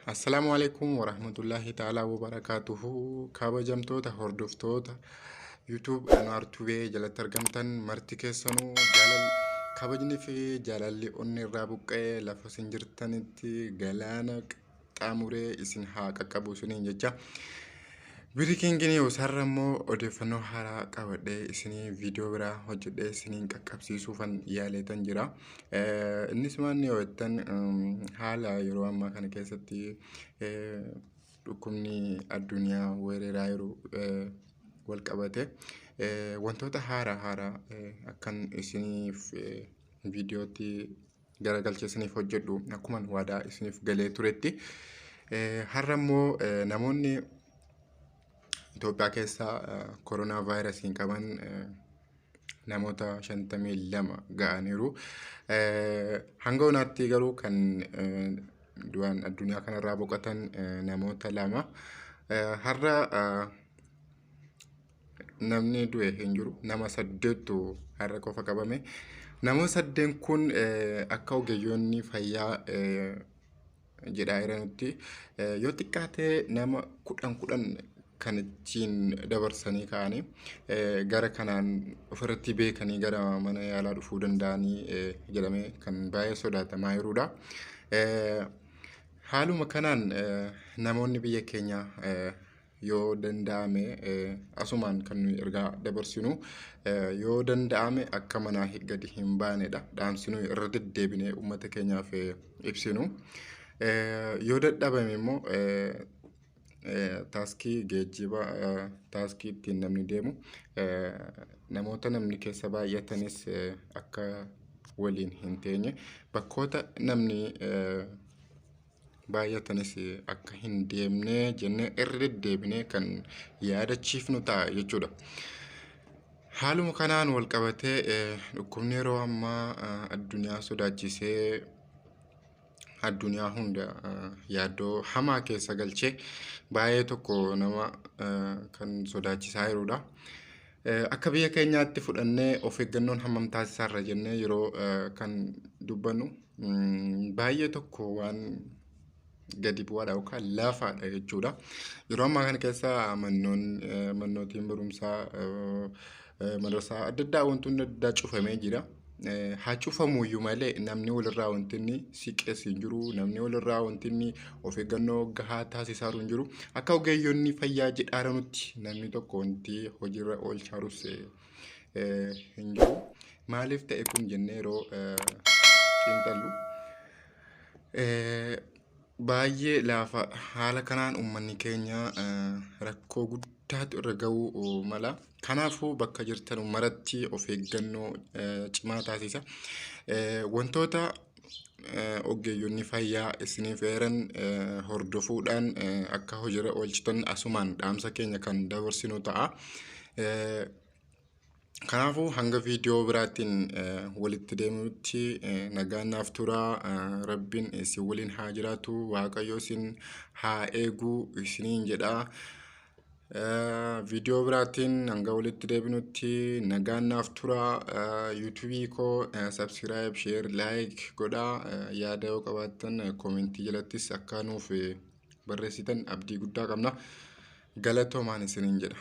Assalaamu alaikum warahmatullahi ta'ala wabarakaatuhu. Kabajamtoota hordoftoota YouTube Anwaar Tubee jalatti argamtan marti keessanuu, jaalal kabajni fi jaalalli onni irraa buqqa'ee lafa isin jirtanitti galaana qaxxaamuree isin haa qaqqabu isiniin jecha. Breaking news, har'a immoo odeeffannoo haaraa qabadhee isinii viidiyoo biraa hojjedhee isiniin qaqqabsiisuufan yaaleetan jira. Innis maanni yoo jettan, haala yeroo ammaa kana keessatti dhukkubni addunyaa weeraraa jiru wal qabate wantoota haaraa haaraa akkan isiniif viidiyootti garagalchee isiniif hojjedhu akkuman waadaa isiniif galee turetti. Har'a immoo namoonni Itoophiyaa keessa koronaa vaayirasiin qaban namoota 52 ga'aniiru. Hanga onaatti garuu kan du'an, addunyaa kanarraa boqotan, namoota 2. Har'a namni du'e hin jiru. Nama saddeettu har'a qofa qabame. Namoota saddeen kun akka ogeeyyoonni fayyaa jedhaa jiranitti yoo xiqqaate nama 10 10 kan ittiin dabarsanii ka'anii gara kanaan ofirratti beekanii gara mana yaalaa dhufuu danda'anii jedhamee kan baay'ee sodaatamaa jirudha. Haaluma kanaan namoonni biyya keenya yoo danda'ame, asumaan kan nuyi ergaa dabarsinu, yoo danda'ame akka manaa gadi hin baanedha. Dhaamsi nuyi irra deddeebinee uummata keenyaaf ibsinu. Yoo dadhabame immoo taaksii, geejjiba taaksii ittiin namni deemu, namoota namni keessa baay'atanis akka waliin hin teenye, bakkoota namni baay'atanis akka hin deemne jennee irra deddeebinee kan yaadachiifnu ta'a jechuudha. Haaluma kanaan wal qabatee dhukkubni yeroo ammaa addunyaa sodaachisee, addunyaa hunda yaaddoo hamaa keessa galchee baay'ee tokko nama kan sodaachisaa jirudha. Akka biyya keenyaatti fudhannee of eeggannoon hammam taasisaarra jennee yeroo kan dubbannu, baay'ee tokko waan gadi bu'aadha yookaan laafaadha jechuudha. Yeroo ammaa kana keessa mannootiin barumsaa, madrasaa adda addaa, wantoonni adda addaa cufamee jira. Haa cufamuyyuu malee namni walirraa wanti inni siqes hin jiru. Namni walirraa wanti inni of eeggannoo gahaa taasisaa hin jiru. Akka ogeeyyonni fayyaa jedhaaranutti namni tokko wanti hojiirra oolchaarus hin jiru. Maaliif ta'e kun jennee yeroo xiinxallu, baay'ee laafa. Haala kanaan uummanni keenya rakkoo guddaatu irra ga'uu mala. Kanaafuu bakka jirtan maratti of eeggannoo cimaa taasisa. Wantoota ogeeyyonni fayyaa isiniif eeran hordofuudhaan akka hojiirra oolchitan asumaan dhaamsa keenya kan dabarsinu ta'a. Kanaafuu hanga viidiyoo biraatiin walitti deemutti nagaan naaf turaa. Rabbiin isin waliin haa jiraatu, Waaqayyo isin haa eegu isiniin jedha. Viidiyoo biraatiin hanga walitti deebinutti nagaan naaf turaa. YouTubeii koo subscribe, share, like godhaa. Yaada yoo qabaattan commentii jalattis akka nuuf barreessitan abdii guddaa qabna. Galatoomaan isiniin jedha.